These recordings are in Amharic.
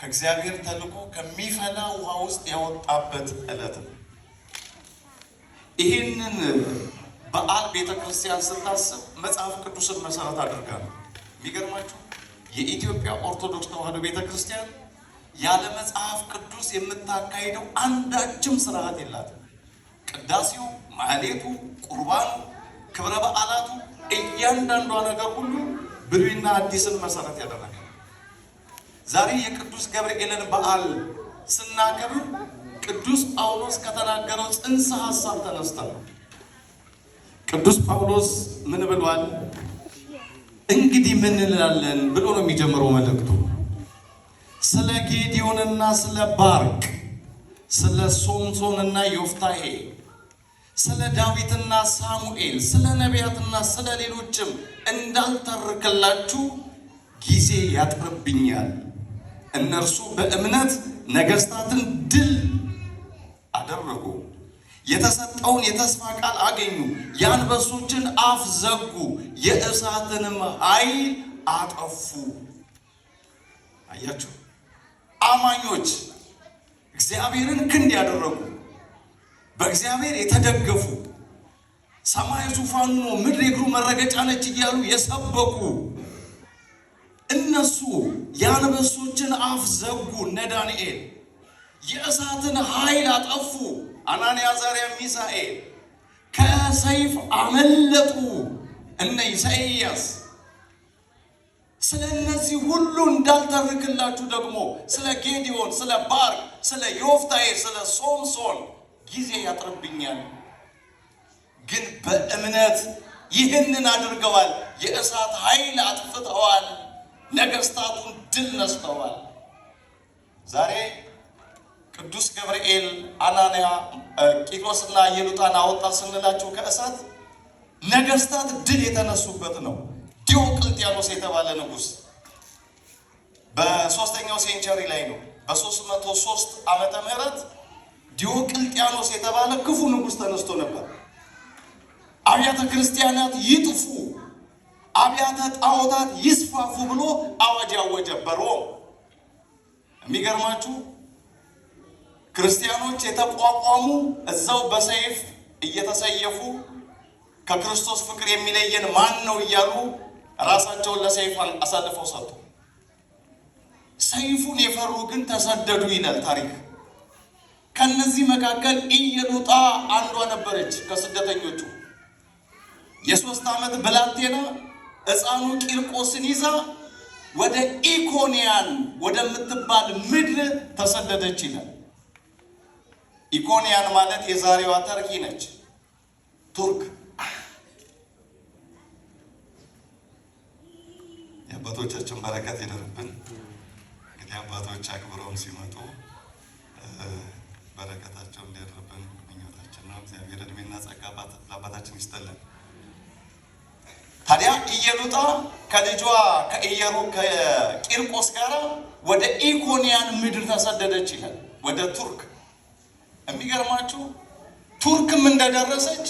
ከእግዚአብሔር ተልኮ ከሚፈላ ውሃ ውስጥ ያወጣበት ዕለት ነው። ይህንን በዓል ቤተ ክርስቲያን ስታስብ መጽሐፍ ቅዱስን መሰረት አድርጋ ነው። የሚገርማችሁ የኢትዮጵያ ኦርቶዶክስ ተዋሕዶ ቤተ ክርስቲያን ያለ መጽሐፍ ቅዱስ የምታካሂደው አንዳችም ስርዓት የላትም። ቅዳሴው፣ ማህሌቱ፣ ቁርባኑ፣ ክብረ በዓላቱ፣ እያንዳንዷ ነገር ሁሉ ብሉይና አዲስን መሰረት ያደረገ። ዛሬ የቅዱስ ገብርኤልን በዓል ስናከብር ቅዱስ ጳውሎስ ከተናገረው ጽንሰ ሐሳብ ተነስተን ነው። ቅዱስ ጳውሎስ ምን ብሏል? እንግዲህ ምን እንላለን ብሎ ነው የሚጀምረው መልእክቱ። ስለ ጌዲዮንና ስለ ባርቅ፣ ስለ ሶምሶንና ዮፍታሔ፣ ስለ ዳዊትና ሳሙኤል፣ ስለ ነቢያትና ስለ ሌሎችም እንዳልተርክላችሁ ጊዜ ያጥርብኛል። እነርሱ በእምነት ነገስታትን ድል አደረጉ፣ የተሰጠውን የተስፋ ቃል አገኙ፣ የአንበሶችን አፍ ዘጉ፣ የእሳትንም ኃይል አጠፉ። አያችሁ፣ አማኞች እግዚአብሔርን ክንድ ያደረጉ፣ በእግዚአብሔር የተደገፉ፣ ሰማይ ዙፋኑ ነው፣ ምድር የእግሩ መረገጫ ነች እያሉ የሰበኩ እነሱ የአንበሶችን አፍ ዘጉ። እነ ዳንኤል የእሳትን ኃይል አጠፉ። አናንያ፣ አዛርያ፣ ሚሳኤል ከሰይፍ አመለጡ። እነ ኢሳይያስ። ስለ እነዚህ ሁሉ እንዳልተርክላችሁ ደግሞ ስለ ጌዲዮን፣ ስለ ባርቅ፣ ስለ ዮፍታሔ፣ ስለ ሶምሶን ጊዜ ያጥርብኛል። ግን በእምነት ይህንን አድርገዋል። የእሳት ኃይል አጥፍተዋል። ነገስታቱን ድል ነስተዋል። ዛሬ ቅዱስ ገብርኤል አናንያ ቂሮስና ኢየሉጣን አወጣ ስንላቸው ከእሳት ነገስታት ድል የተነሱበት ነው። ዲዮቅልጥያኖስ የተባለ ንጉስ በ3ኛው century ላይ ነው። በ303 ዓመተ ምህረት ዲዮቅልጥያኖስ የተባለ ክፉ ንጉስ ተነስቶ ነበር። አብያተ ክርስቲያናት ይጥፉ፣ አብያተ ጣዖታት ይስፋፉ ብሎ አዋጅ ያወጀ በሮም። የሚገርማችሁ ክርስቲያኖች የተቋቋሙ እዛው በሰይፍ እየተሰየፉ ከክርስቶስ ፍቅር የሚለየን ማን ነው እያሉ ራሳቸውን ለሰይፍ አሳልፈው ሰጡ። ሰይፉን የፈሩ ግን ተሰደዱ ይላል ታሪክ። ከነዚህ መካከል ኢየሉጣ አንዷ ነበረች ከስደተኞቹ። የ3 ዓመት ብላቴና ሕፃኑ ቂርቆስን ይዛ ወደ ኢኮንያን ወደምትባል ምድር ተሰደደች ይላል። ኢኮንያን ማለት የዛሬዋ ተርኪ ነች፣ ቱርክ። የአባቶቻችን በረከት ይደርብን። እንግዲህ አባቶች አክብረውን ሲመጡ በረከታቸው እንዲያድርብን ምኞታችን ነው። እግዚአብሔር እድሜና ጸጋ ለአባታችን ይስጥልን። ታዲያ ኢየሉጣ ከልጇ ከቂርቆስ ጋር ወደ ኢኮንያን ምድር ተሰደደች ይላል፣ ወደ ቱርክ። የሚገርማችሁ ቱርክም እንደደረሰች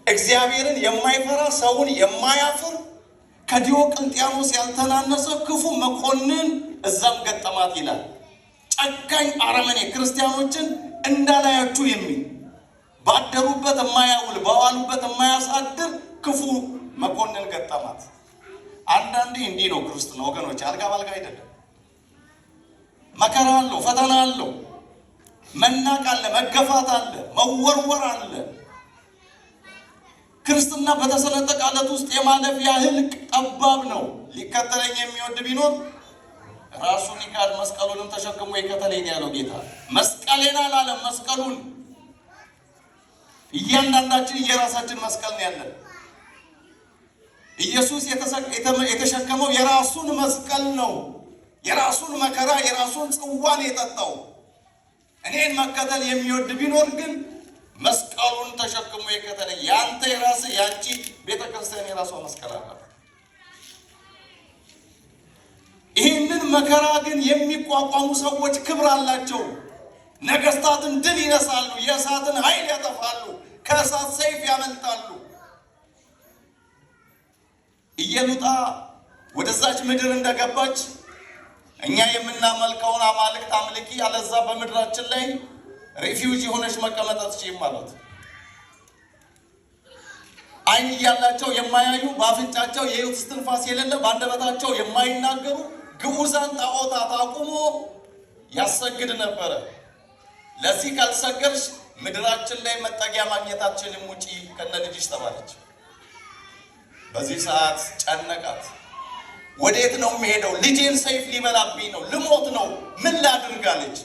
እግዚአብሔርን የማይፈራ ሰውን የማያፍር ከዲዮቅልጥያኖስ ያልተናነሰ ክፉ መኮንን እዛም ገጠማት ይላል። ጨካኝ አረመኔ፣ ክርስቲያኖችን እንዳላያችሁ የሚል፣ ባደሩበት የማያውል በዋሉበት የማያሳድር ክፉ መኮንን ገጠማት። አንዳንዴ እንዲህ ነው ክርስትና ወገኖች፣ አልጋ ባልጋ አይደለም። መከራ አለው፣ ፈተና አለው፣ መናቅ አለ፣ መገፋት አለ፣ መወርወር አለ። ክርስትና በተሰነጠቀ ዓለት ውስጥ የማለፍ ያህል ጠባብ ነው። ሊከተለኝ የሚወድ ቢኖር ራሱን ይካድ መስቀሉንም ተሸክሞ ይከተለኝ ያለው ጌታ። መስቀሌን አላለም፣ መስቀሉን። እያንዳንዳችን የራሳችን መስቀል ነው ያለን። ኢየሱስ የተሸከመው የራሱን መስቀል ነው። የራሱን መከራ፣ የራሱን ጽዋን የጠጣው። እኔን መከተል የሚወድ ቢኖር ግን መስቀሉን ተሸክሞ ይከተለኝ። ያንተ የራስህ ያንቺ ቤተክርስቲያን የራሷ መስቀል አላት። ይህንን መከራ ግን የሚቋቋሙ ሰዎች ክብር አላቸው። ነገስታትን ድል ይነሳሉ፣ የእሳትን ኃይል ያጠፋሉ፣ ከእሳት ሰይፍ ያመልጣሉ። ኢየሉጣ ወደዛች ምድር እንደገባች እኛ የምናመልከውን አማልክት አምልኪ፣ አለዛ በምድራችን ላይ refugee ሆነሽ መቀመጥ አትችይም አሏት። ዓይን እያላቸው የማያዩ፣ በአፍንጫቸው የሕይወት እስትንፋስ የሌለ፣ በአንደበታቸው የማይናገሩ ግዑዛን ጣዖታት አቁሞ ያሰግድ ነበረ። ለዚህ ካልሰገድሽ ምድራችን ላይ መጠጊያ ማግኘት አትችልም፣ ውጪ ከነ ልጅሽ ተባለች። በዚህ ሰዓት ጨነቃት። ወዴት ነው የምሄደው? ልጄን ሰይፍ ሊበላብኝ ነው፣ ልሞት ነው፣ ምን ላድርግ አለች።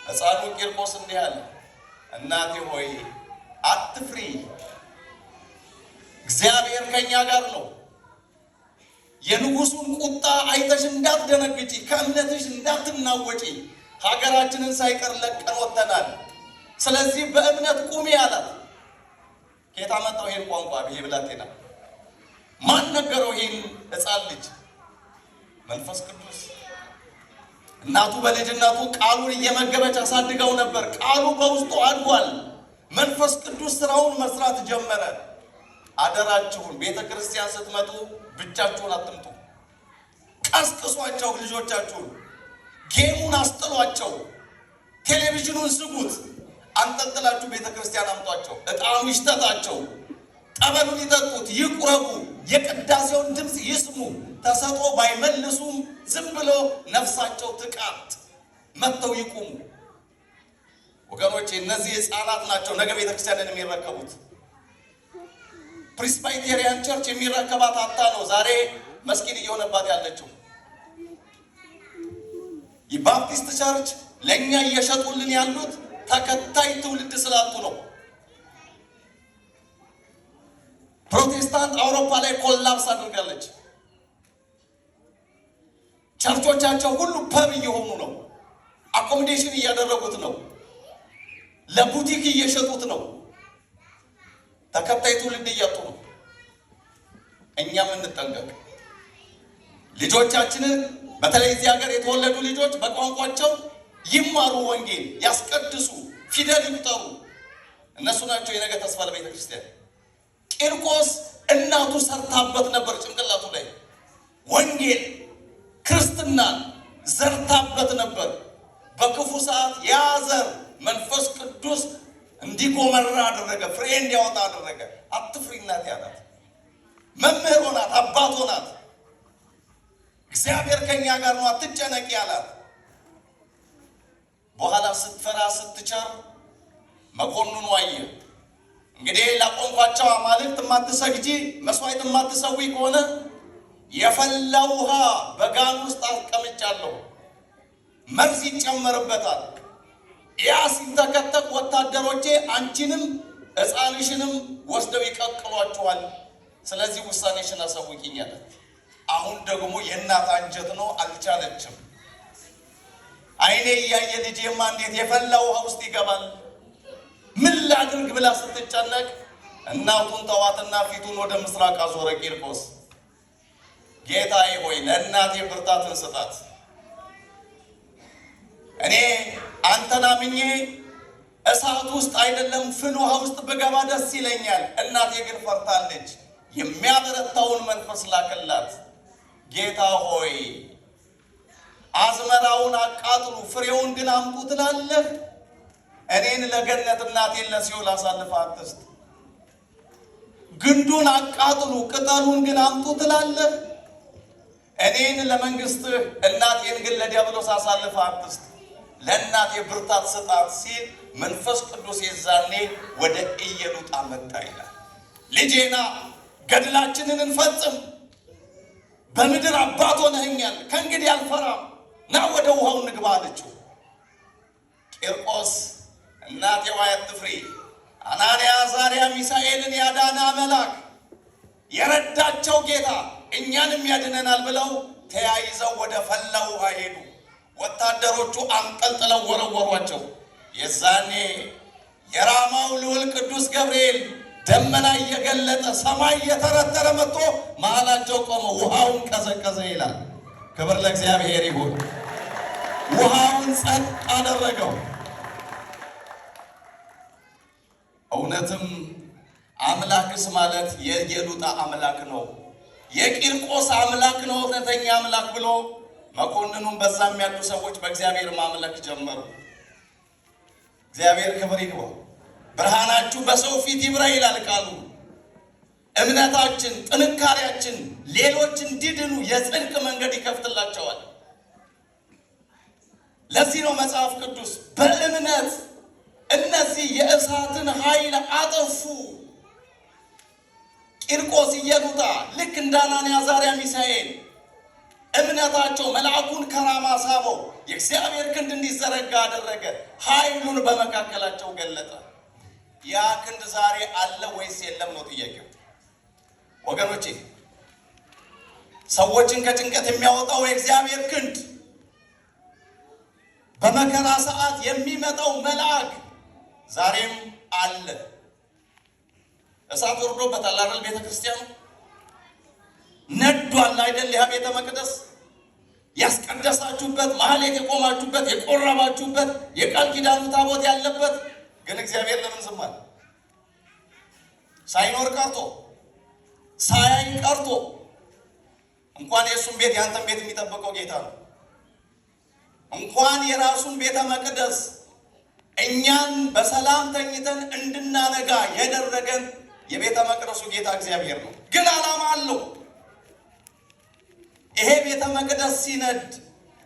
ሕፃኑ ቂርቆስ እንዲህ አለ፣ እናቴ ሆይ አትፍሪ፣ እግዚአብሔር ከኛ ጋር ነው። የንጉሱን ቁጣ አይተሽ እንዳትደነግጪ፣ ከእምነትሽ እንዳትናወጪ፣ ሀገራችንን ሳይቀር ለቀን ወጥተናል። ስለዚህ በእምነት ቁሚ አላት። ከየት አመጣው ይሄን ቋንቋ? ይሄ ብላቴና ማን ነገረው? ይሄን ሕፃን ልጅ መንፈስ ቅዱስ። እናቱ በልጅነቱ ቃሉን እየመገበች አሳድገው ነበር። ቃሉ በውስጡ አድጓል። መንፈስ ቅዱስ ስራውን መስራት ጀመረ። አደራችሁን ቤተ ክርስቲያን ስትመጡ ብቻችሁን አትምጡ። ቀስቅሷቸው ልጆቻችሁን፣ game ኡን አስጥሏቸው፣ ቴሌቪዥኑን ዝጉት፣ አንጠልጥላችሁ ቤተ ክርስቲያን አምጧቸው። ዕጣኑ ይሽተታቸው፣ ጠበሉን ይጠጡት፣ ይቁረቡ፣ የቅዳሴውን ድምፅ ይስሙ። ተሰጥኦ ባይመልሱም ዝም ብሎ ነፍሳቸው ትቃጥ፣ መጥተው ይቁሙ። ወገኖቼ እነዚህ ሕፃናት ናቸው ነገ ቤተክርስቲያንን የሚረከቡት። Presbyterian Church የሚረከባት አታ ነው ዛሬ መስጊድ እየሆነባት ያለችው። የ Baptist Church ለእኛ እየሸጡልን ያሉት ተከታይ ትውልድ ስላጡ ነው። ፕሮቴስታንት አውሮፓ ላይ collapse አድርጋለች። church ኦቻቸው ሁሉ pub እየሆኑ ነው። accommodation እያደረጉት ነው። ለቡቲክ እየሸጡት ነው። ተከታይ ትውልድ እያጡ ነው። እኛም እንጠንቀቅ። ልጆቻችንን በተለይ እዚህ ሀገር የተወለዱ ልጆች በቋንቋቸው ይማሩ፣ ወንጌል ያስቀድሱ፣ ፊደል ይቁጠሩ። እነሱ ናቸው የነገ ተስፋ ለቤተ ክርስቲያን። ቂርቆስ እናቱ ሰርታበት ነበር። ጭንቅላቱ ላይ ወንጌል ክርስትናን ዘርታበት ነበር። በክፉ ሰዓት ያ ዘር መንፈስ ቅዱስ እንዲጎመራ አደረገ፣ ፍሬ እንዲያወጣ አደረገ። አትፍሪ እናቴ አላት። መምህር ሆናት፣ አባት ሆናት። እግዚአብሔር ከኛ ጋር ነው፣ አትጨነቂ አላት። በኋላ ስትፈራ ስትቸር መኮንኑ አየ። እንግዲህ ላቆምኳቸው አማልክት የማትሰግጂ መስዋዕት የማትሰዊ ከሆነ የፈላ ውሃ በጋን ውስጥ አስቀምጫለሁ፣ መርዝ ይጨመርበታል። ያ ሲንተከተክ ወታደሮቼ አንቺንም ሕፃንሽንም ወስደው ይቀቅሏችኋል። ስለዚህ ውሳኔሽን አሳውቂኝ አላት። አሁን ደግሞ የእናት አንጀት ነው፣ አልቻለችም። ዓይኔ እያየ ልጄማ እንዴት የፈላ ውሃ ውስጥ ይገባል? ምን ላድርግ ብላ ስትጨነቅ እናቱን ተዋትና ፊቱን ወደ ምስራቅ አዞረ ቂርቆስ። ጌታዬ ሆይ ለእናቴ ብርታትን ስጣት። እኔ አንተን አምኜ እሳት ውስጥ አይደለም ፍል ውሃ ውስጥ ብገባ ደስ ይለኛል። እናቴ ግን ፈርታለች። የሚያበረታውን መንፈስ ላክላት። ጌታ ሆይ አዝመራውን አቃጥሉ ፍሬውን ግን አምጡ ትላለህ። እኔን ለገነት እናቴን ለሲኦል አሳልፈህ አትስጥ። ግንዱን አቃጥሉ ቅጠሉን ግን አምጡ ትላለህ። እኔን ለመንግስትህ እናቴን ግን ለዲያብሎስ አሳልፈህ አትስጥ። ለእናቴ ብርታት ስጣት ሲል መንፈስ ቅዱስ የዛኔ ወደ ኢየሉጣ መጣ ይላል። ልጄና ገድላችንን እንፈጽም፣ በምድር አባት ሆነኸኛል፣ ከእንግዲህ አልፈራም፣ ና ወደ ውሃው እንግባ አለችው። ቂርቆስ እናቴ ሆይ አትፍሪ፣ አናንያ አዛርያ ሚሳኤልን ያዳነ መልአክ የረዳቸው ጌታ እኛንም ያድነናል ብለው ተያይዘው ወደ ፈላ ውሃ ሄዱ። ወታደሮቹ አንጠልጥለው ወረወሯቸው። የዛኔ የራማው ልዑል ቅዱስ ገብርኤል ደመና እየገለጠ ሰማይ እየተረተረ መጥቶ መሃላቸው ቆመ፣ ውሃውን ቀዘቀዘ ይላል። ክብር ለእግዚአብሔር ይሁን። ውሃውን ጸጥ አደረገው። እውነትም አምላክስ ማለት የኢየሉጣ አምላክ ነው፣ የቂርቆስ አምላክ ነው፣ እውነተኛ አምላክ ብሎ መኮንኑም በዛም ያሉ ሰዎች በእግዚአብሔር ማምለክ ጀመሩ። እግዚአብሔር ክብር ይግባው። ብርሃናችሁ በሰው ፊት ይብራ ይላል ቃሉ። እምነታችን፣ ጥንካሬያችን ሌሎች እንዲድኑ የጽድቅ መንገድ ይከፍትላቸዋል። ለዚህ ነው መጽሐፍ ቅዱስ በእምነት እነዚህ የእሳትን ኃይል አጠፉ። ቂርቆስ፣ ኢየሉጣ ልክ እንደ አናንያ፣ አዛርያ፣ ሚሳኤል እምነታቸው መልአኩን ከራማ ሳበው፣ የእግዚአብሔር ክንድ እንዲዘረጋ አደረገ፣ ኃይሉን በመካከላቸው ገለጠ። ያ ክንድ ዛሬ አለ ወይስ የለም ነው ጥያቄው ወገኖቼ። ሰዎችን ከጭንቀት የሚያወጣው የእግዚአብሔር ክንድ፣ በመከራ ሰዓት የሚመጣው መልአክ ዛሬም አለ። እሳት ወርዶበታል አይደል? ቤተ ክርስቲያኑ ነዷል አይደል? ያ ቤተ መቅደስ ያስቀደሳችሁበት፣ ማህሌት የቆማችሁበት፣ የቆረባችሁበት፣ የቃል ኪዳኑ ታቦት ያለበት ግን እግዚአብሔር ለምን ዝም አለ? ሳይኖር ቀርቶ፣ ሳያይ ቀርቶ፣ እንኳን የእሱን ቤት ያንተን ቤት የሚጠብቀው ጌታ ነው። እንኳን የራሱን ቤተ መቅደስ እኛን በሰላም ተኝተን እንድናነጋ ያደረገን የቤተ መቅደሱ ጌታ እግዚአብሔር ነው። ግን ዓላማ አለው። ይሄ ቤተ መቅደስ ሲነድ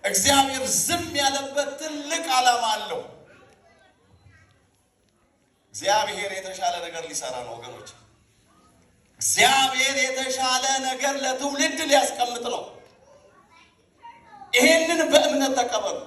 እግዚአብሔር ዝም ያለበት ትልቅ ዓላማ አለው። እግዚአብሔር የተሻለ ነገር ሊሰራ ነው ወገኖች። እግዚአብሔር የተሻለ ነገር ለትውልድ ሊያስቀምጥ ነው። ይሄንን በእምነት ተቀበሉ።